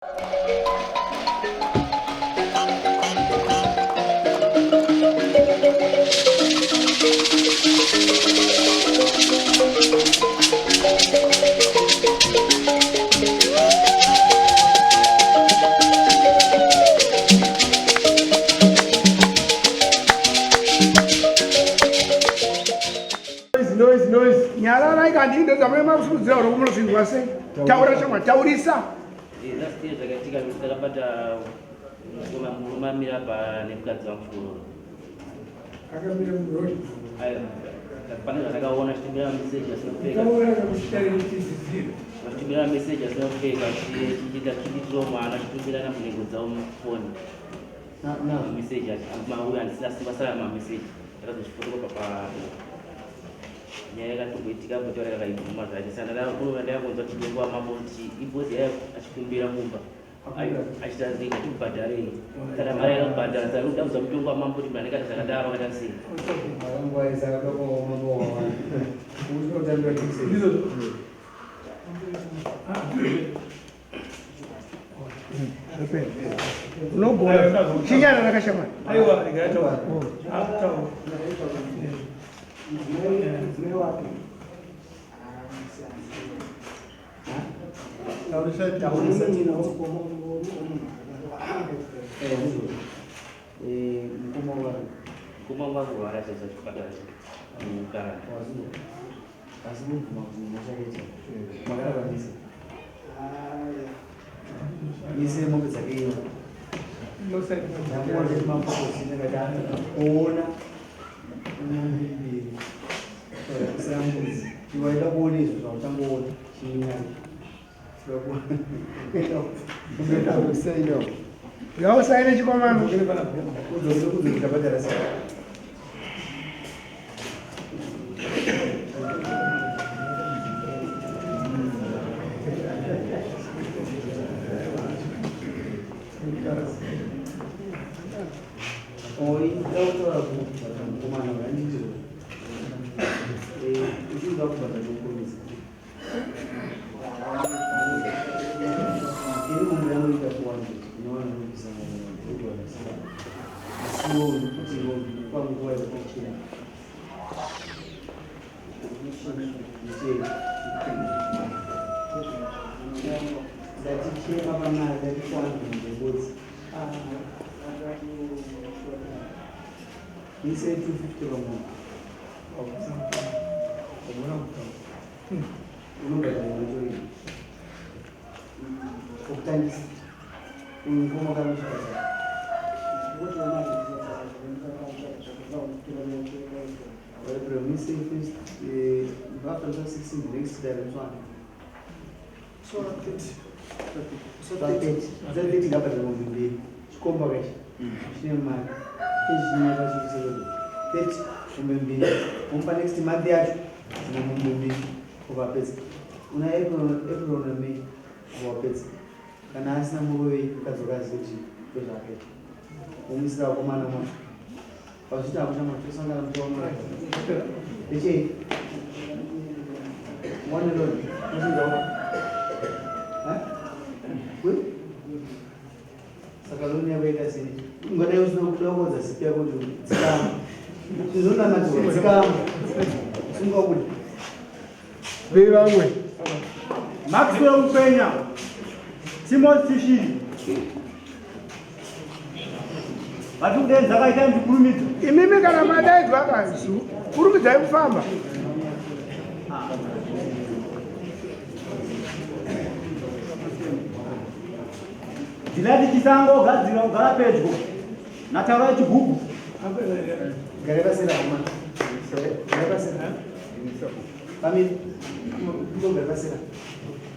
Noise, noise. Nyararai kandi ndo dzamune makusimudzira uri munozvinzwa sei? Taura shamwa, taurisa. Last year zvakaitika ndakabata murume amira pa nemukadzi wangu chikoro. Akamira muroad. Pane zvandakaona achitumira mameseji asina kupfeka. Achitumira mameseji asina kupfeka achiita chiitiro mwana achitumira namunhengo dzavo mufoni. Mameseji mauya handisina simba sara mameseji ndakazozvifotokopa pa nyaya yakatomboitika apo taura yakaibvuma zvake saka ndakakunzwa chidengwa mambo kuti ibhozi yaya achikumbira mumba achita sei ngatikubhadharei kana mari yakakubhadhara saka kuda kuza mutongo wamambo kuti mani kana zvakadaro akaita sei. Unogona chinyarara kashamwari. Aiwa, regai taura. Taura. Mukoma wangu arwara chaizvo chipatara mukaranda. Asi kubvuma kuti mashakaita makarara mese mise mombe dzake iyo kuona mombe mbiri kusaya mbudzi iwaida kuona izvo zvauchangoona chinyanya Yausaine chikomana. Ini mombe yangu ita 400 inowana inobvisa mombe 800 asiwo kuti kwa nguva yekuchena ndatichema pamari ndati 400 mbudzi ise 250 pamunhu unobhadhara matori okutangisa uyu mukoma kamuchipatara. April, we say first, after the 16, next day, this one. So 30. So 30. 30 ngabhadhara mombe mbiri. Chikomba kachi. Chine mari. Chechine kachi 30 mombe mbiri. Womupa next month yacho dzimwe mombe mbiri wapedza. Una April, April na May wapedza. Kana asina murovei mukadzi wakaziva kuti ndozvaakaita. Womuisira vakomana mwana. Pazvita hakusha matosangana muchaona. Echei. One alone. Muchinzwa. Ha? We? Saka loni yako ita sei? Ungadai usina kuda kuodza sipi yako kuti dzikama. Zvinonamatiwa dzikama. Sunga kuda. Vei vamwe. Maxwell Mupenya. Timothy Chishiri. Vatikudenza kaita ndikurumidza. Imimi kana madaidzwa kanzu, kurumidzai kufamba. Ndinati chisango gadzira kugara pedyo naTaurai Chigugu. Gara pasera hama. Gara pasera. Pamiri. Gara pasera.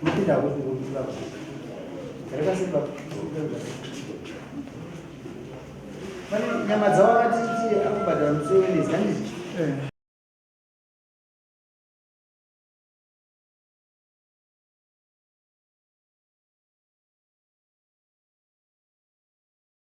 Mupinda hapo kungopinda. Gara pasera. Pane nyama dzavo akati akubhadhara musi weWednesday handiti?